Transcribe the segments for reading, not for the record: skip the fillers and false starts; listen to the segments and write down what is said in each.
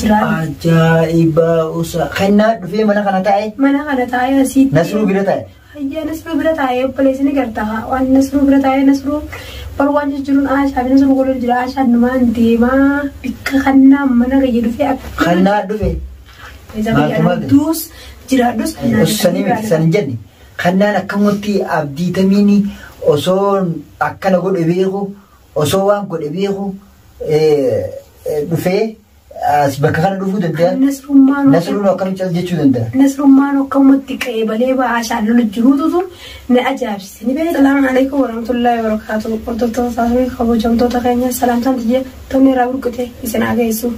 Jira. Ajaa'iba usa. Kennaa dhufee mana kana taa'e. Mana kana taa'ee asitti. Nasruu bira taa'e. Ayyaa Nasruu bira taa'ee obboleessi ni garta. Waan Nasruu bira taa'ee Nasruu bar waan jijjiiruun Aashaa fi Nasruu godhuu jira. Aashaan numaan deemaa bikka kannaa mana gayya dhufee akka. Kannaa dhufe. Maaltu maal ta'e? Duus jiraadhus. Sanii miti san hin jenne. Kannaan akkamatti abdiitamiini osoo akkana godhe beeku osoo waan godhe beeku dhufee as bakka kana dhufuu danda'a. Nasrummaan. Nasruun akkamitti cal jechuu danda'a? Nasrummaan akkamatti qeebalee ba'aa lolu jiruutu na ajaa'ibsiise. Ni beekta. Salaamu alaikum warahmatullahi wabarakatuh. Hordoftoota fi kabajamtoota keenya salaamtaan tiyya tolni irraa burqite isin haa geessu.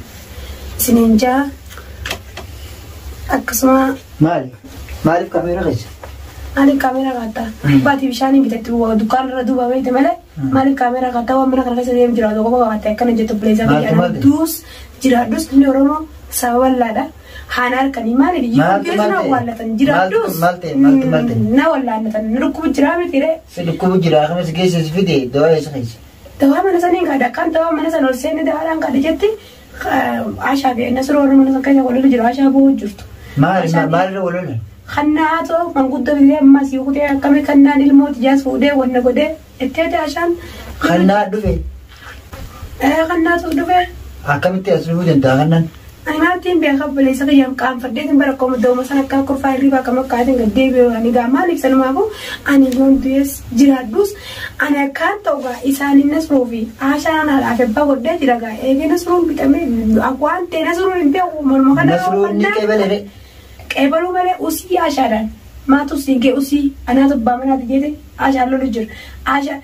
Isiniin jaa akkasuma. Maali? Maaliif kaameeraa keessa? Maaliif kaameeraa kaattaa? Baatii bishaanii bitatti dukkaana irra duuba beekte malee maaliif kaameeraa kaattaa waan mana kana keessa deemu jiraatu qofa kaattee akkana jettu obboleessa Maaltu maal ta'e? Duus jiraadhus inni Oromoo saba bal'aadha. Haana harkanii maaliif Maaltu iyyuu maal na ta'e? awwaallatan jiraadhus. Maaltu maal ta'e? Maaltu maal ta'e? Na wallaannatan na dhukkubu jiraa miti ree. Si dhukkubu jira akkamis geesse si fide dawaa eessa keessa? Dawaa mana saniin kaadha akkaan dawaa mana sana ol seenne dawaadhaan kaadha jetti Ashaa fi Nasruu warra mana sana keessa wal jiru Ashaa bu'uu jirtu. Maali maalirra wal lolan? Kannaa ta'u manguddoo biyya ammas kutee akkamii kannaan ilmooti jaas fuudhee wanna godhee itteete Ashaan. Kannaa dhufe. Kannaatu dhufe. Akkamitti as dhufuu danda'a kannaan? Ani maaltiin beekaa obboleessa kiyyaan qaanfadheetiin bara koo dawuma sana akka kurfaa hirribaa akkam akkaatiin gad deebi'u ani gaa maaliif sanumaafu ani yoon du'es jiraadhus ani akkaan ta'u gaa isaanin Nasruu fi Ashaan haadhaaf abbaa godhee jira gaa eegee Nasruun bitamee waan ta'e Nasruun hin beeku morma kana. Nasruun ni qeebale ree. Qeebaluu malee usii Ashaadhaan maatu usii gee usii anaatu abbaa manaati jeete Ashaan lolu jira.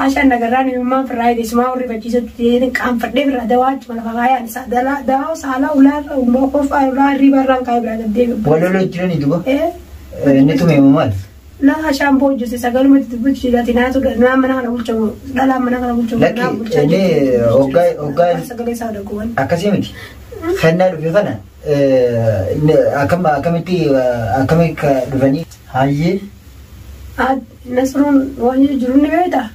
Ashaan nagarraan himimmaan firraa hidhe isumaa warri fachiisatu jeetiin qaanfadhee firraa dawaa achuma lafa kaayaan isaa dawaa saalaa ulaarra ummaa kurfaa ulaa hirriba irraan kaayee biraa gad deebi'u. Wal loluu jiranii duuba? Inni tume moo maal? Lafa Ashaan boojjise sagalumatti dubbachuu jiraati naatu dhalaa mana kana bulchamu dhalaa mana kana bulchamu. Lakki inni hoggaa Sagalee isaa dhaguwan. Akkasii miti. Kennaa dhufe kana akkam akkamitti akkamitti dhufanii? Hayyee. Nasruun waan jiru ni beektaa?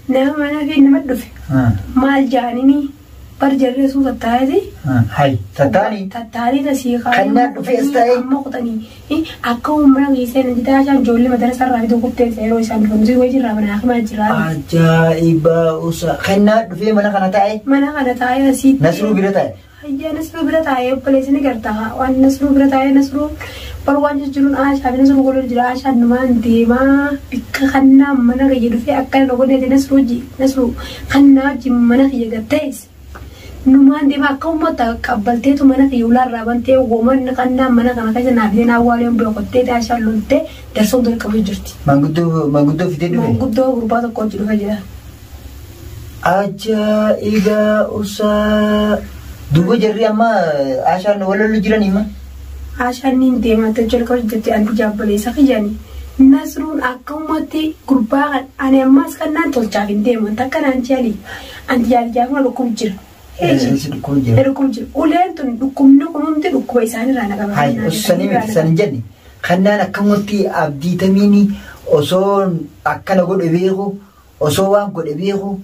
Nama mana fi nama dhufe. Maal jaanini bar jarree sun tattaa'eeti. Hay tattaanii. Tattaanii tasii Kannaa dhufe as taa'e. Amma kutanii akka uummata keessaa inni jitaa isaan ijoollee madarasa irraa fi tokko ta'e yeroo isaan dhufan nuti wayii jirraa mana hakimaa jiraa. Ajaa'iba usa. Kennaa dhufee mana kana taa'e. Mana kana taa'ee asitti. Nasruu bira taa'e. Ayyaa Nasruu bira taa'ee obboleessi ni garta. Waan Nasruu bira taa'ee Nasruu bar waan jijjiiruun Ashaa fi Nasruu godhuu jira. Ashaan numaan deemaa bikka kannaa mana kiyya dhufee akka inni godhee Nasruu ji Nasruu kannaa wajjin mana kiyya gatta'es. Numaan deemaa akka uummata qabbalteetu mana kiyya ulaarraa bantee woman kannaa mana kana keessa naaf isheen awwaaleen beekottee Ashaan loltee darsoon tole qabu jirti. Manguddoo fidee dhufe. Manguddoo gurbaa tokko hojii dhufe jira. Ajaa'iba usa. Duuba jarri amma Ashaan wal loluu jiranii ma? Ashaan ni deemaa ta'e jalqaba jettee anti jaabboleessa kiyyani. Nasruun akka uummatti gurbaa kan ani ammas kannaan tolchaaf hin deemu takka naan jeeli anti jaali jaafuma dhukkubu jira. Si dhukkubu jira. Dhukkubu jira. Uleen tun dhukkubni kun hundi dhukkuba isaanirraa na qaba. Hay sanii miti san hin jenne. Kannaan akkamatti abdiitamiini osoo akkana godhe beeku osoo waan godhe beeku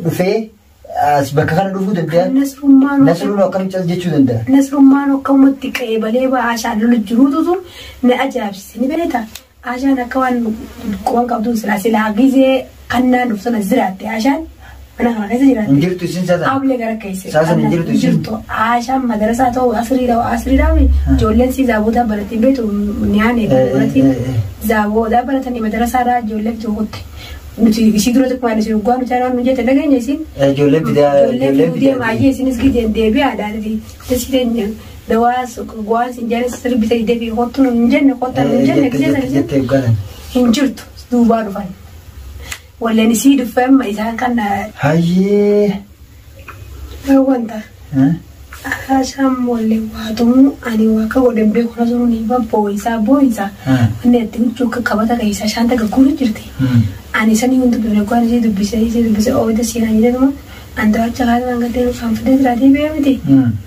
dhufee as bakka kana dhufuu danda'a. Nasrummaan. Nasruun akkamitti cal jechuu danda'a? Nasrummaan akkamatti qeebalee ba'aa Ashaan lolu jiruutu na ajaa'ibsiise ni beektaa? Ashaan akka waan quban qabduun silaa silaa gizee kannaan dhufu sana jiraatte Ashaan mana kana keessa jiraatte. Hin jirtu isin saasan. Ablee gara keessa. Saasan hin jirtu isin. Jirtu. Ashaan madarasaa ta'u asiriidha ijoolleen si zaabootaa baratanii beektu nyaanne baratanii zaabootaa baratanii madarasaadhaa ijoollee fituu kutte. Nuti isii dura tokko waan isin dhugaa nuti aanaan nu jette dhageenya isin. Ijoollee fidaa Ijoollee fidaa baay'ee isinis gideen deebi'aadhaan fi tasitenya dawaa waan isin jaanis sirbita deebii kottu nu hin jenne kottu nu hin jenne gisee sana isin Jettee galan. hin jirtu duubaa dhufan. Walleen isii dhufe amma isaan kan Hayyee. Wanta. Ashaan wallee waatumuu ani waa godhan beeku na sun ni boo'isaa boo'isaa. Wanni itti huccuu akka qabata keessa shaan takka guutu jirti. Ani sanii hundi dubbise waan isii dubbise isii dubbise ooyita siinaa jedhama. Andawacha kaasa hangatee kan fidee jira deebi'ee miti.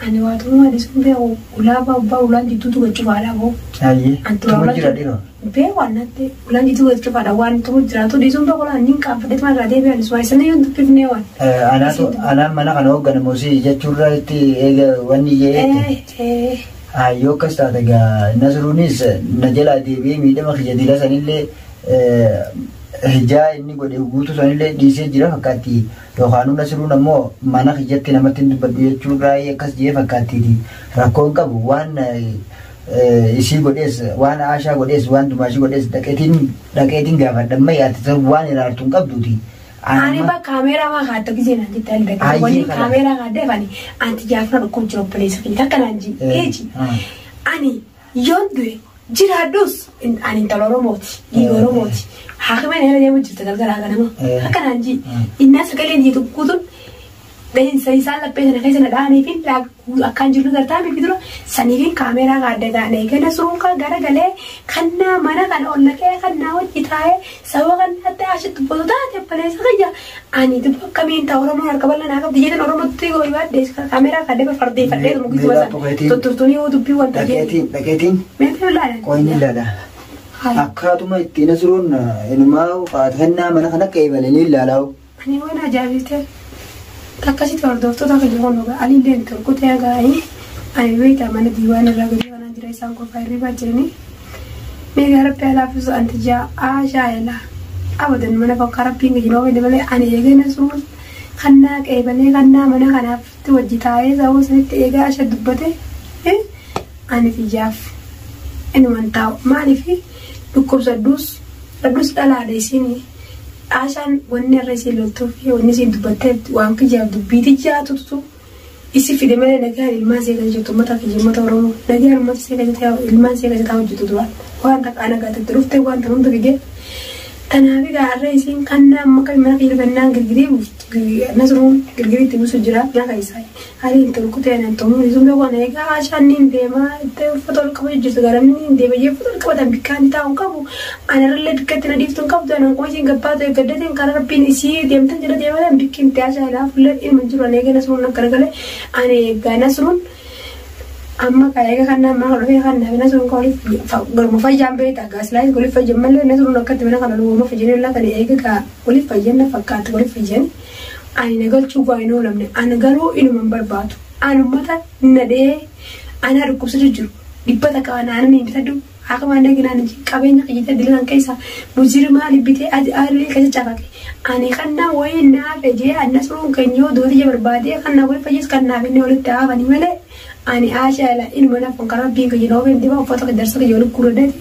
Ani waa tumuu ani sun beeku ulaa babbaa ulaan jidduutu gochuufaadha boo. Ayyee. Antu Tumu jira dhiiroo. Beeku annatti ulaan jidduutu gochuufaadha waan tumuu jiraatu dhiisuun beeku ulaan niin kan fidee irraa deebi'e ani sumaa isaan yoo dubbifnee waan. Anaatu anaan mana kana hoogganamu si jechuurra itti eega wanni jeetti. Yoo akkas taate egaa Nasruunis na jalaa deebi'ee miidhama kiyya dila sanillee hijaa inni godhe guutuu sanillee dhiisee jira fakkaatti. Yookaan Nasruun ammoo mana kiyyatti namatti hin dubbadhu jechuurraa akkas jee fakkaattiiti. Rakkoon qabu waan isii godhees waan Aashaa godhees waan Dumaashii godhees dhaqeetiin gaafadha ammayyaatti waan ilaaltu hin qabduuti. Ani ba kaameeraa maa kaattu gisee naan jette ani dhaqee waliin kaameeraa kaaddee fani anti jaafna dhukkub jiru obboleessa kiyya takka naan ji eeji ani yoon du'e jiraadhus ani intala Oromooti dhiiga Oromooti haakimeen eera deemu jirta galgala ganama akka naan ji innaa sagaleen jiitu guutuun dhahinsa isaan laphee sana keessa na dhahanii fi akkaan jiru gartaa miti dura saniifin kaameeraa kaadde taane eegana suruun garagalee kannaa mana kana ol naqee kannaa hojii taa'ee sababa kannaatti ashitti dubbatu taate obboleessa kiyya ani dubba akkamiin ta'a Oromoon harka bal'aa naa qabdi jedhan Oromootti goybaadde kaameeraa kaadde fardeeffadhee mukti basan tutturtuun yoo dubbii wanta jedhu. Dhaqeetiin Meetii ilaala. Qoyni ilaala. Akkaatuma ittiin Nasruun inumaa kannaa mana kana qeebalanii ilaalaa. Ani waan ajaa'ibsiise. Akkasitti hordoftoota kan jiru kun alillee torkutee ga'anii ani beektaa mana diiwaan irraa gadi kanaan jira isaan qofaa hirribaa jiranii. Meegaa rabbi alaaffisu anti jaa aashaa elaa abadan mana bakka rabbiin gadi nama malee ani eegana suun kannaa qeebalee kannaa mana kanaaf wajji taa'ee sababa sanitti eegaa asha dubbate ani xiyyaaf inuman taa'u maaliif dhukkubsadduus sadduus dhalaadha isinii. Aashaan wanni irra isin loltuuf wanni isin dubbattee waan kiyyaaf dubbiitii jaatutu isi fide malee nagaan ilmaan see keessa jirtu uummata kiyya uummata Oromoo nagaan uummata see keessa ilmaan see keessa taa'u hojjetu duraan waan takka ana gaatatti dhufte waan ta'u hunda fide. Tanaaf egaa har'a isin kannaa amma kan mana kiyya gannaan girgirii Nasruun girgirii itti buusu jira lafa isaa haalli hin tolkutee nan ta'u sun beeku egaa Aashaan niin deema itti uffata ol qaba jirtu garamni niin deema jee uffata ol qabatan bikkaan taa'u qabu anarrallee bikkatti na dhiiftu hin qabdu anan qoyisiin gabbaatu eeggaddateen karaa rabbiin isii deemtan jala deematan bikkiin itti Aashaa ilaa fuullee ilma jiru ani egaa Nasruun akka garagalee ani egaa Nasruun amma eega kannaa mana dhufee kannaa Nasruun ka waliif garuma fayyaan beektaa gaasilaayis waliif fayyan malee Nasruun akkatti mana kana lubbuma fayyanii laatan eega kaa waliif fayyan na fakkaata waliif fayyan ani na galchuu waa hin oolamne ani garuu inuma hin barbaadu ani uummata nadhee anaa dhukkubsatu jiru dhibbata qaba naannoo hin bitadhu akkuma naginaan qabeenya kiyyata dilan keessa mujirmaa libbitee adi keessa cafaqe ani kannaa wayii naaf ejee Nasruun keenyoo dootiyya barbaadee kannaa waliif fayyis kannaaf inni walitti haafanii malee ani Aashaa ila ilma naaf kan rabbiin kiyya noo beekti uffata darsa kiyya walitti gurgurdate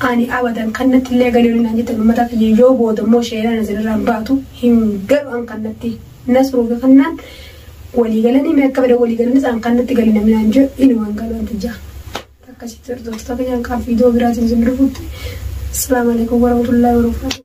ani abadan kannatti illee galii waliin jettan uummata kiyya yoo booda immoo sheeraan asirraan baatu hin galu an kannatti Nasruu fi kannaan walii galanii mee akka fedhan walii galanis an kannatti galii namni naan jedhu ilma hin galu anti jaa. Akkasitti hordoftoota kiyyaan kan viidiyoo biraatiin isin dhufutti. Assalamu alaikum warahmatullahi wabarakatuh.